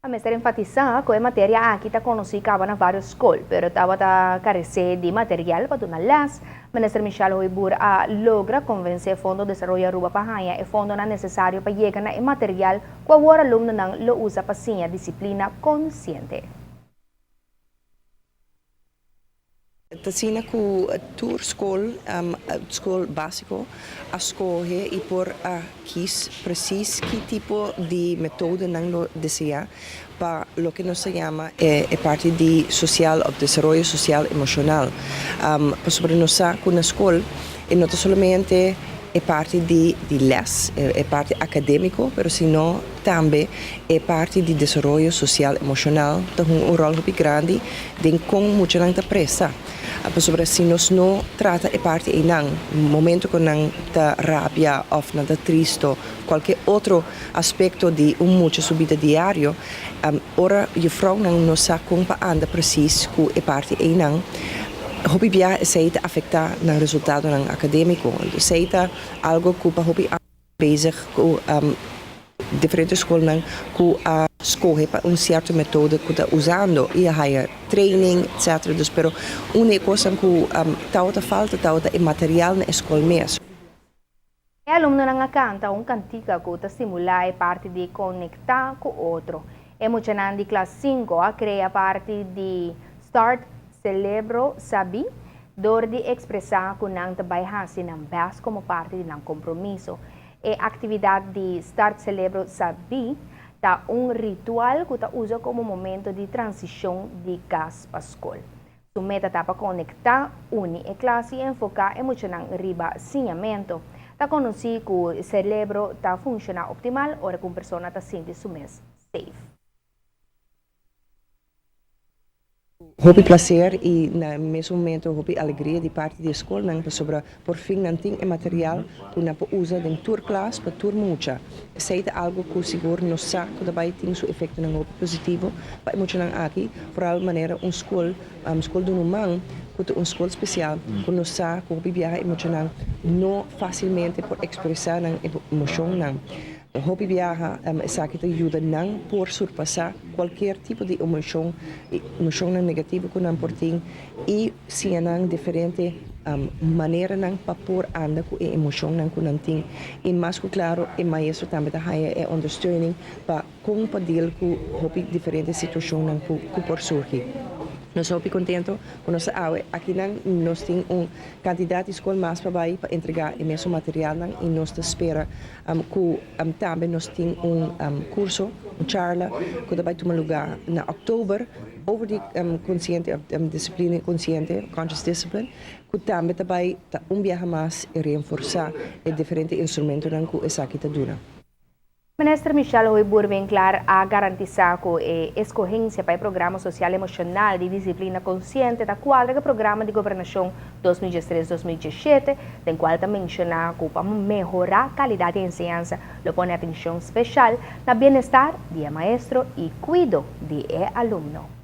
A mester enfatisá ku e materia aki ta konosí kaba na vários skol, pero tabata karesé di material pa duna lès. Minister Michelle Hooyboer a logra konvensé Fondo Desaroyo Aruba pa haña e fondonan nesesario pa yega na e material ku awor alumnonan lo usa pa siña disiplina konsiente. Ta asina ku tur skol, skol básiko, a skohe i por a kis presis ki tipo di metodo nan lo deseá pa loke nos ta yama e parti di sosial òf desaroyo sosial emoshonal. Pasobra nos sa ku na skol e no ta solamente e parti di di lès, e parti akadémiko, pero sino tambe e parti di desaroyo sosial emoshonal ta hunga un ròl hopi grandi den kon muchanan ta presta. Pasobra si nos no trata e parti einan, momento ku nan ta rabia òf nan ta tristo, kualke otro aspekto di un mucha su bida diario, ora jufrounan no sa kon pa anda presis ku e parti einan, hopi bia esei ta afektá nan resultadonan akadémiko. Esei ta algo ku pa hopi aña bezig ku diferente skolnan ku a skohe pa un sierto metodo ku ta usando i a haya training etcetera. Dus pero un di e kosnan ku tabata falta tabata e material na e skol mes. E alumnonan a kanta un kantika ku ta stimulá e parti di konektá ku otro. E muchanan di klas sinku a krea parti di Start Celebro Sabí dor di ekspresá ku nan ta bai hasi nan bèst komo parti di nan kompromiso. E aktividat di Start Celebro Sabí ta un ritual ku ta usa komo momento di transishon di kas pa skol. Su meta ta pa konektá, uni e klas i enfoká e muchanan riba siñamentu. Ta konosí ku selebro ta funshoná optimal ora ku un persona ta sinti su mes safe. Hopi plaser i na mesun momento hopi alegria di parti di e skolnan pasobra por fin nan tin e material ku nan por usa den tur klas pa tur mucha. Esei ta algu ku sigur nos sa ku ta bai tin su efektonan hopi positivo pa e muchanan aki, foral manera un skol, Skol Dunuman, ku ta un skol spesial ku nos sa ku hopi biaha e muchanan no fasilmente por ekspresá nan emoshonnan. Hopi biaha esaki ta yuda nan por surpasá kualkier tipo di emoshon, emoshonnan negativo ku nan por tin i siña nan diferente maneranan pa por anda ku e emoshonnan ku nan tin. I mas ku klaro e maestro tambe ta haña e ondersteuning pa kon pa deal ku hopi diferente situashonnan ku por surgi. Nos ta hopi kontento ku nos ta awe akinan. Nos tin un kantidat di skol mas pa bai pa entregá e mesun materialnan i nos ta spera ku tambe nos tin un kurso, un charla ku ta bai tuma lugá na òktober over di konsiente òf disiplina konsiente, conscious discipline, ku tambe ta bai ta un biaha mas reenforsá e diferente instrumentonan ku esaki ta duna. Minister Michelle Hooyboer Winklaar a garantisa cu e escogencia pa e programa social emocional di Disciplina Consciente ta cuadra cu e programa di gobernacion 2013, 2017, den cual ta menciona cu pa mehora calidad di enseñansa lo pone atencion special na bienestar di e maestro y cuido di e alumno.